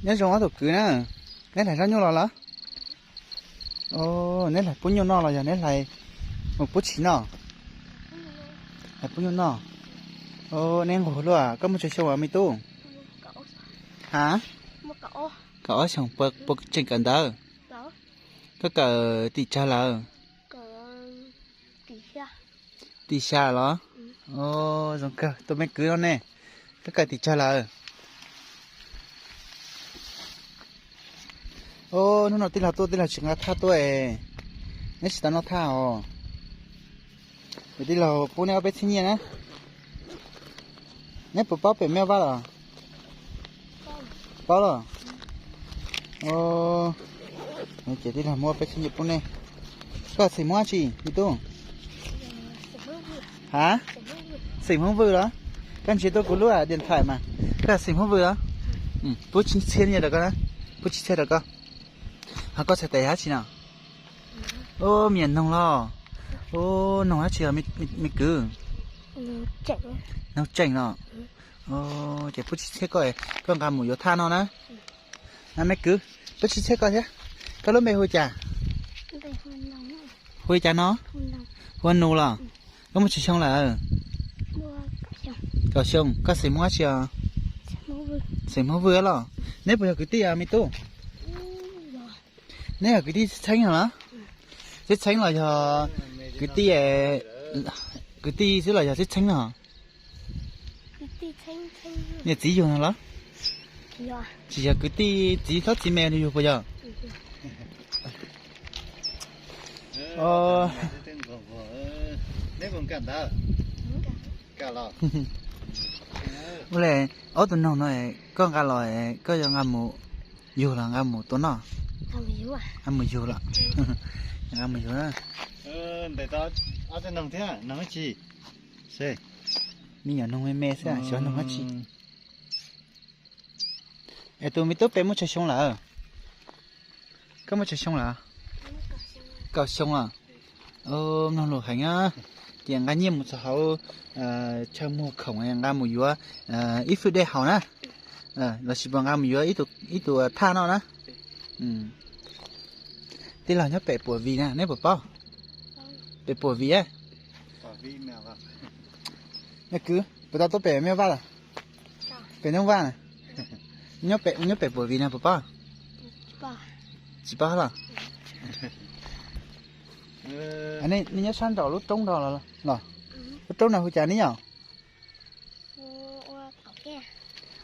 Nyob zoo ob tug kwv na, neb hlais zaub nyuj los lawm? Neb hlais pub nyuj noj los yog neb hlais mus pub tshis noj? Hlais pub nyuj noj. Neb nquag luaj, koj muaj tsawg xyoo me tub? Ha? Kaum ob xyoo, puas tseem kawm ntawv? Koj kawm tim tsawg lawm? Tim xya los? Zoo kawg tus me kwv no ne. Koj kawm tim tsawg lawm? Hnub no tij laug tuaj tij laug tsis nqa thaj tuaj es neb tsis tau noj thaj os. Ces tij laug pub neb ob peb txhiab nyiaj na. Neb puas paub pem Mej Vaj los? Paub los? Ces tij laug muab peb txhiab nyiaj pub neb. Koj xeem Hmoob dab tsi me tub? Ha? Xeem Hmoob Vwj los? Koj ntsia tuaj kuv lub diam thaim mas. Koj xeem Hmoob Vwj los? Pub tsib txhiab nyiaj rau koj na. Pub tsib txhiab rau koj. Ho koj txhais tes dab tsi no? Ub, me nyuam noog los? Ub, noog dab tsi os me kwv? Noog tseem los? Ces pub tsib txhiab koj, koj nqa mus yuav thaj noj na. Me kwv, pub tsib txhiab koj thiab. Koj lub npe hu cas? Hu li cas no? Hu ua Nus los? Koj muaj tsawg xyoo lawm? Kaum xyoo. Koj xeem Hmoob dab tsi os? Xeem Hmoob Vwj los? Neb puas yog kwv tij os me tub? Neb yog kwv tij txheeb txheeb no los? Txheeb txheeb los yog kwv tij, kwv tij xwb los yog txheeb txheeb no? Niam txiv yug no los? Tsis yog kwv tij txiv hlob txiv me yug puas yog? Ua li, ob tug noog no koj nqa los, koj yuav nqa mus yug los nqa mus tua noj? Nqa mus yug los? Nqa mus yug. Ntes tau ob tug noog thiab, noog dab tsi? Me nyuam noog me me xwb, xyov noog dab tsi. Es tus me tub pem muaj tsawg xyoo lawm? Koj muaj tsawg xyoo lawm? Kaum xyoo los? Mloog lus heev. Ces nqa nyiaj mus txog hauv chaw muag khoom nqa mus yuav ib fwj dej haus na, lossis puas nqa mus yuav ib tug thaj noj na? Tij laug nyob pem Puam Vig na, neb puas paub? Pem Puam Vig. Kwv, puas tau tuaj pem Mej Vaj los? Pem Nooj Vaj na. Nyob pem Puam Vig na puas paub? Tsis paub los? Nej nyob sab nraum lub roob nrog los? Lub roob no hu cas ne yom?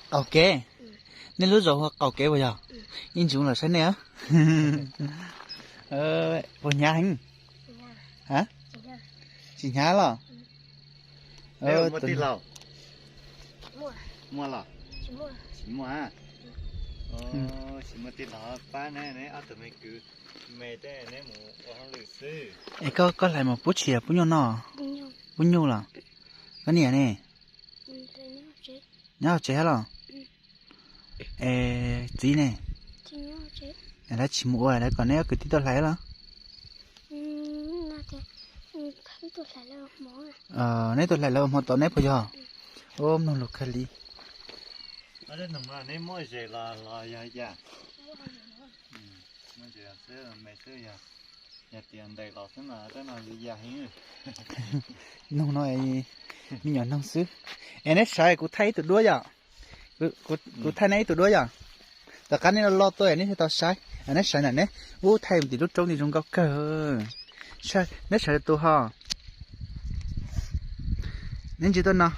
Qaum kev. Nej lub zos hu Qaum Kev puas yog? Ib ntsis los saib nej. Puas hnyav heev? Tsis hnyav los? Muaj tij laug? Muaj los? Tsis muaj. Tsis muaj tij laug pab neb, neb ob tug me kwv me tej neb mus ua hauj lwm xwb. Es koj, koj hlais mus pub tshis los pub nyuj noj? Pub nyuj los? Koj niam ne? Nyob hauv tsev thiab los? Es txiv ne? Lawv tsis mus ua, lawv kom neb ob kwv tij tuaj hlais los? Neb tuaj hlais lawv ua hmo tod neb puas yog? Ua mloog lus kawg li. Neb muab zes los los yog cas? Yog tias ntes los xwb mas tej no ya heev. Noog no, me nyuam noog xwb. Es neb sawv kuv thaij ib tug duab yom. Kuv thaij neb ib tug duab yom. Tom qab neb lo lo tuaj neb thiaj tau saib. Neb sawv ntawm neb, ub, thaij tim lub roob ni zoo nkauj kawg. Neb sawv tus ho. Neb ntsia tuaj no.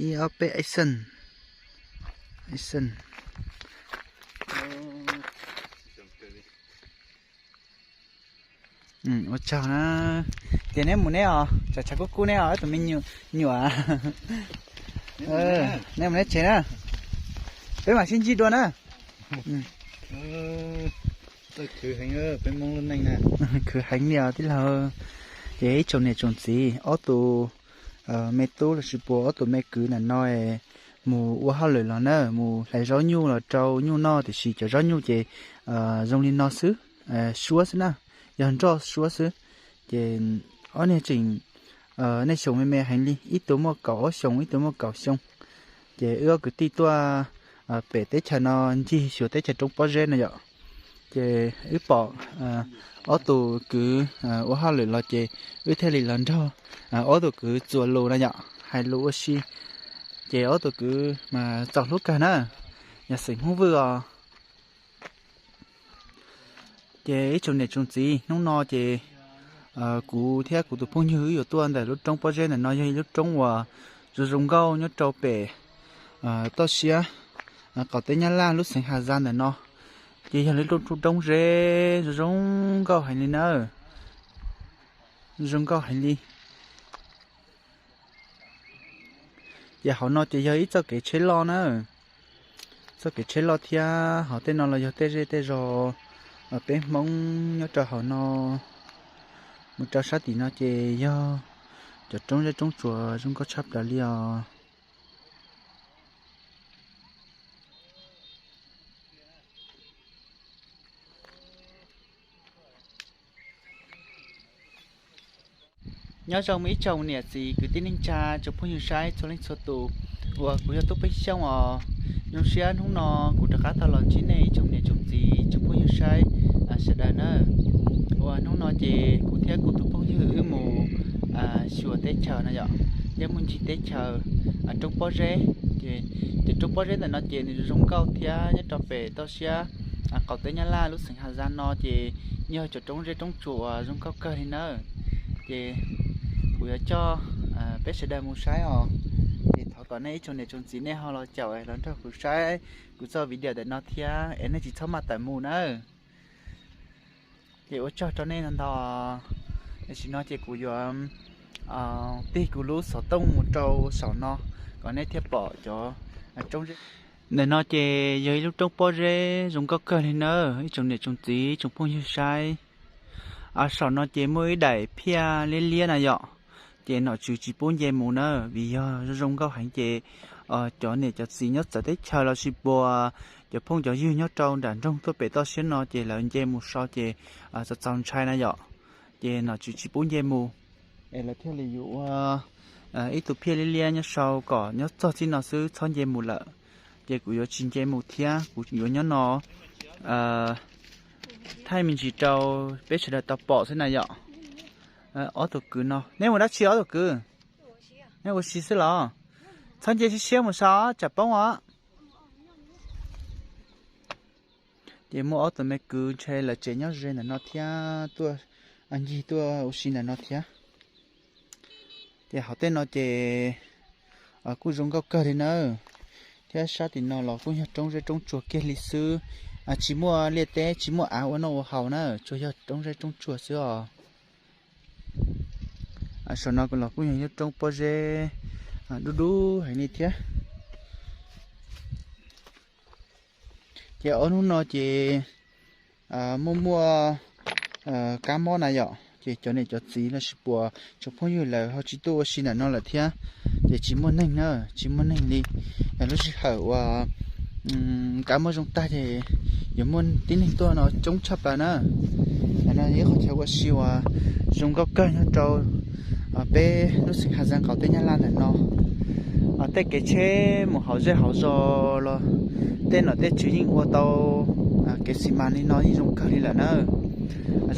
Ib ob peb action. Action. Ua tsaug na. Ces neb mus neb os, tsam tshav kub kub neb os ib tug me nyuam. Neb mus neb tsev na. Peb mam sib ntsib dua na. Khwv heev li os tij laug. Ces ib tsoom niam tsoom txiv, ob tug me tub lossis puas ob tug me kwv ntawm no mus ua hauj lwm los na, mus hlais zaub nyuj los rau nyuj noj, tiam sis cov zaub nyuj ces zoo li no xwb, suab xwb na, yog nroj suab xwb. Ces ob niag tseem, nej xyoos me me heev li, ib tug muaj kaum ob xyoos, ib tug muaj kaum xyoo. Ces wb ob kwv tij tuaj pem teb chaws no ncig xyuas teb chaws roob pob zeb no yom. Ces wb pom ob tug kwv ua hauj lwm los ces wb thiaj li los nrog ob tug kwv txuas lus no yom, hais lus ua si. Ces ob tug kwv mas txaus hlub kawg na, yog xeem Hmoob Vwj os. Ces ib tsoom niam tsoom txiv, hnub no ces kuv thiab kuv tus phooj ywg wb yuav tuaj ntawm lub roob pob zeb ntawm no, yog ib lub roob uas zoo zoo nkauj nyob rau pem toj siab qaum teb Nyab Laj lub xeev Has Zaj ntawm no. Ces yog lub roob zeb zoo zoo nkauj heev li na, zoo nkauj heev li. Ces hauv no ces yog ib txoj kev tsheb loj na, txoj kev tsheb loj thiab hauv tej no los yog tej zej tej zos peb Hmoob nyob rau hauv no. Mus rau sab tim no ces yog cov roob zeb roob tsuas zoo nkauj tshaj plaws li os. Nyob zoo ib tsoom niam txiv kwv tij neej tsa tsoom phooj ywg saib txhua leej txhua tus, uas kuv yog Tub Peb Xyooj os. Zoo siab hnub no kuv rov qab tau los ntsib nej ib tsoom niam tsoom txiv tsoom phooj ywg saib sawv daws na. Uas hnub no ces kuv thiab kuv tus phooj ywg wb mus xyuas teb chaws no yom, thiab mus ncig teb chaws roob pob zeb. Ces cov roob pob zeb ntawm no ces nws zoo nkauj thiab nyob rau pem toj siab qaum teb Nyab Laj lub xeev Has Zaj no ces yog cov roob zeb roob tsuas uas zoo nkauj kawg li nawb. Ces kuv yuav coj peb sawv daws mus saib os. Ces thov kom nej ib tsoom niam tsoom txiv nej ho los caum los nrog kuv saib kuv txoj video ntawm no thiab es nej tsis txhob maj tawm mus nawb. Ces ua tsaug rau nej ntau ntau. Tam sim no ces kuv yuav tig kuv lub xov tooj mus rau saum no kom nej thiaj pom cov roob zeb. Ntawm no ces yog ib lub roob pob zeb zoo nkauj kawg li nawb ib tsoom niam tsoom txiv tsoom phooj ywg saib. Saum no ces muaj ib daim phiaj liab liab na yom, ces nom tswv tsis pub nce mus na, vim yog zoo zoo nkauj heev ces cov niam cov txiv nyob txawv teb chaws los sis puas cov phooj cov ywg nyob rau nram nroog tuaj pem toj siab no ces lawv nce mus so ces txaus txaus ntshai na yom. Ces nom tswv tsis pub nce mus, es lawv thiaj li yuav ua ib tug phiaj liab liab nyob sau kom nyob txog txij no xwb txhob nce mus lawm. Ces kuv yuav tsis nce mus thiab, kuv yuav nyob no thaij me ntsis rau peb sawv daws tau pom xwb na yom. Ob tug kwv no, neb mus dab tsi ob tug kwv? Neb ua si xwb los? Txhob nce siab siab mus so tsam poob os. Ces muaj ob tug me kwv ntshe lawv tsev nyob ze ntawm no thiab tuaj ncig tuaj ua si ntawm no thiab. Ces hauv tej no ces kuj zoo nkauj kawg li nawb, thiab sab tim no los kuj yog roob zeb roob tsuas kiag li xwb, tsis muaj liaj teb tsis muaj av ua noj ua haus na, tsuas yog roob zeb roob tsuas xwb os. Saum no los kuj yog ib lub roob pob zeb dub dub heev li thiab. Ces ob hnub no ces muaj muaj kab mob na yom, ces cov niam cov txiv los sis puas tsoom phooj ywg lawv ho tsis tuaj ua si ntawm no lawm thiab. Ces tsis muaj neeg na, tsis muaj neeg li. Lub sij hawm uas kab mob zoo tag ces yuav muaj tib neeg tuaj no coob tshaj plaws na. Ntawm no yog ib qhov chaw ua si uas zoo nkauj kawg nyob rau peb lub xeev Has Zaj qaum teb Nyab Laj ntawm no. Tej kev tsheb mus hauv zej hauv zos los tej nom tej tswv yeej ua tau kev xis mas li no yeej zoo kawg li lawm na.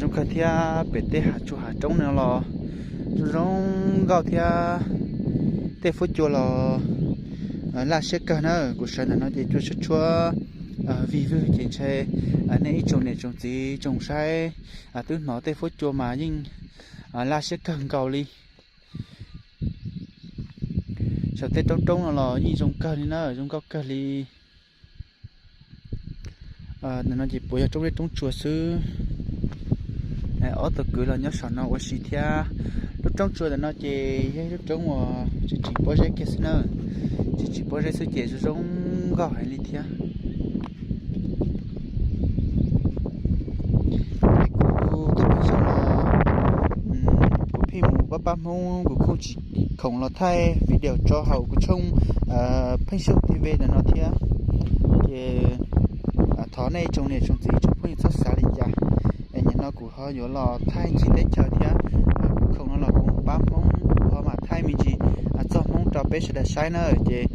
Zoo kawg thiab pem tej hav tsuas hav roob no los zoo zoo nkauj thiab tej fuab cua los laj siab kawg na. Kuv sawv ntawm no ces cua tshuab tshuab vig vwg ces ntshe nej ib tsoom niam tsoom txiv tsoom saib twb hnov tej fuab cua mas yeej laj siab kawg nkaus li. Saum tej roob roob no los yeej zoo kawg li na, zoo nkauj kawg li. Ntawm no ces puas yog roob zeb roob tsuas xwb. Ob tug kwv los nyob saum no ua si thiab. Lub roob tsua ntawm no ces yog ib lub roob uas tseem tseem pob zeb kiag xwb na, tseem tseem pob zeb xwb ces zoo zoo nkauj heev li thiab. Kuv tus phooj ywg no, kuv pheej mus pab pab Hmoob, kuv kuj tsis khoom los thaij video tso hauv kuv tshooj Pheej Xyooj T V ntawm no thiab. Ces thov nej tsoom niam tsoom txiv tsoom phooj ywg txhob xav li cas, es Nim no kuv ho yuav los thaij ncig teb chaws thiab, kuv khoom no los kuv pab Hmoob, kuv ho mam thaij me ntsis txog Hmoob rau peb sawv daws saib na. Ces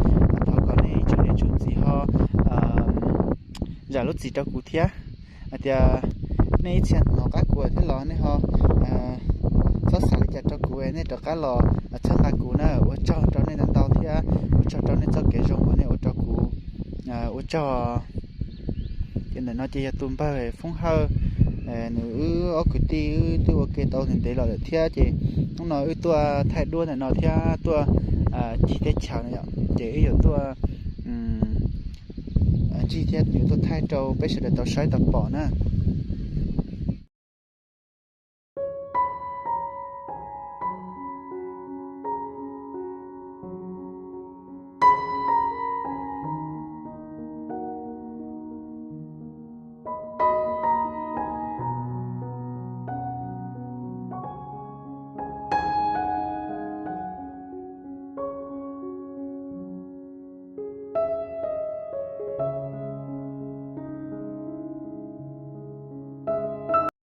thov kom nej ib tsoom niam tsoom txiv ho zam lub txim rau kuv thiab. Hais tias nej ib txhia hnov qab kuv thiab los nej ho txhob xav li cas rau kuv, nej rov qab los txhawb nqa kuv na. Ua tsaug rau nej ntau ntau thiab ua tsaug rau nej txoj kev zoo uas nej ua rau kuv. Ua tsaug. Ces ntawm no ces yog tus npawg Foob Hawj, nws wb ob kwv tij wb twb ua ke tau ntev ntev los lawm thiab ces hnub no wb tuaj thaij duab ntawm no thiab tuaj ncig teb chaws no yom, ces wb yuav tuaj ncig thiab yuav tuaj thaij rau peb sawv daws tau saib tau pom na.